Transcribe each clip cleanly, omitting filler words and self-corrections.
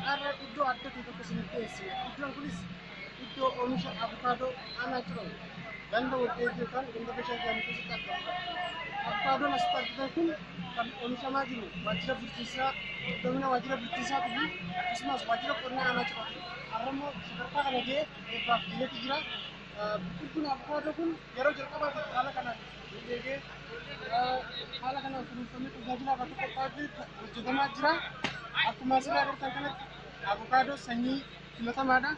Har'a iddoo adda ta'e tokko isiniif dhiyeessina. Iddoon kunis iddoo oomisha abukaadoo aanaa Ciroo ganda Waddeetii yookaan ganda Bashaa jedhamu keessatti argamudha. Abukaadoon asitti argitan kun kan oomishamaa jiru waajjira bulchiinsaa qindoomina waajjira bulchiinsaatii fi akkasumas waajjira qonnaa aanaa Cirooti. Har'a immoo sadarkaa kana ga'ee eebbaaf gaheetu jira. Biqiltuun abukaadoo kun yeroo jalqabaatiif haala kanaan miidhagee haala kanaan kunuunfamee tajaajilaaf akka qophaa'utti hojjetamaa jira. Akkuma asirraa agartan kanatti abukaadoo sanyii filatamaadha.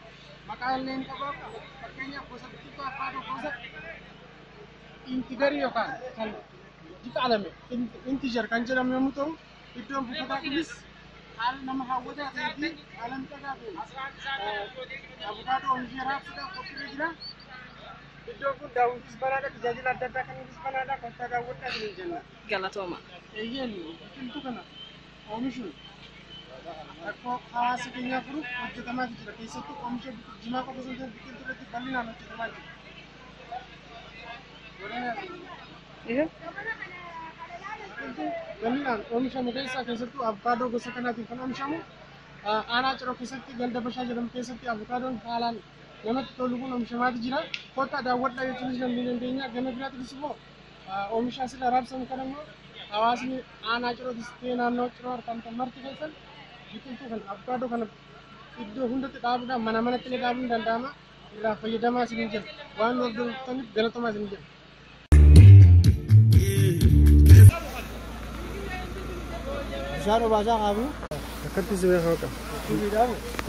Maqaa illee ni qaba. Fakkeenyaaf gosa biqiltuu abukaadoo gosa intigarii yookaan kan diqaalame intijar kan jedhamu yommuu ta'u, iddoon buufataa kunis haala nama hawwataa ta'ee fi haala miidhagaa ta'een abukaadoo oomishee raabsuudhaaf qophiirra jira. Iddoon kun daawwitis banaadha, tajaajila adda addaa kennuufis banaadha. Kottaa daawwadhaa isiniin jenna. Galatooma. Eeyyeen, biqiltuu kana oomishuun rakkoo hawaasa keenyaa furuuf hojjetamaa jira. Keessattuu oomisha jimaa qofa osoo hin ta'in biqiltuu irratti bal'inaan hojjetamaa jira. Biqiltuu bal'inaan oomishamu keessaa keessattuu abukaadoo gosa kanaatiin kan oomishamu aanaa Ciroo keessatti ganda Bashaa jedhamu keessatti abukaadoon haalaan namatti tolu kun oomishamaatu jira. Kottaa daawwadhaa jechuunis ni dandeenya. Gama biraatiinis immoo oomisha asirraa raabsamu kana immoo hawaasni aanaa Cirootis ta'ee naannoo Ciroo argamtan marti keessan biqiltuu kana abukaadoo kana iddoo hundatti dhaabuudhaan mana manatti illee dhaabuun danda'ama. Irraa fayyadamaa isiniin jedha. Waan nu hordoftaniif galatoomaa isiniin jedha. Bishaan obaasaa qabu. Akkatti si beekaa qaba.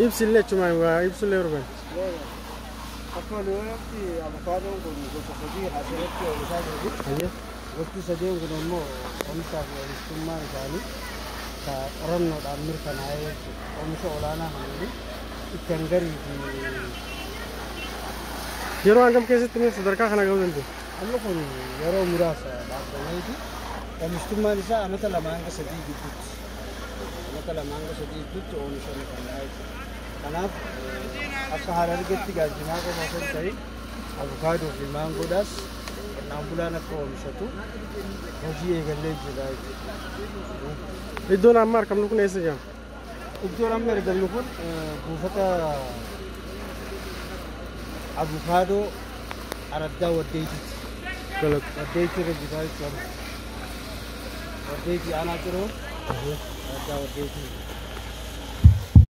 Ibsillee achumaan waa ibsullee barbaada. Akka waliigalatti avokaadoon kun gosa sadii asirratti oomishaa jiru. Gosti sadeen kun immoo oomishaa fi oomishtummaan isaanii ka qorannoodhaan mirkanaa'ee jechuudha. Oomisha olaanaa kan jiru itti hangarii fi Yeroo hangam keessatti mee sadarkaa kana gahuu danda'u? Amma kun yeroo muraasa dhaabbameeti. Oomishtummaan isaa amata 2 hanga 3 gidduutti. Amata 2 hanga 3 gidduutti oomisha ni kenna jechuudha. Kanaaf akka Harargetti jimaa qofa osoo hin ta'in avukaadoo fi maangoodhaas qonnaan bulaan akka oomishatu hojii eegallee jira jechuudha. Iddoon amma argamnu kun eessa jedhama? Iddoon amma argamnu kun buufata avukaadoo araddaa Waddeetiiti. Galata. Waddeetii irra jira jechuudha. Waddeetii aanaa Ciroo araddaa Waddeetii.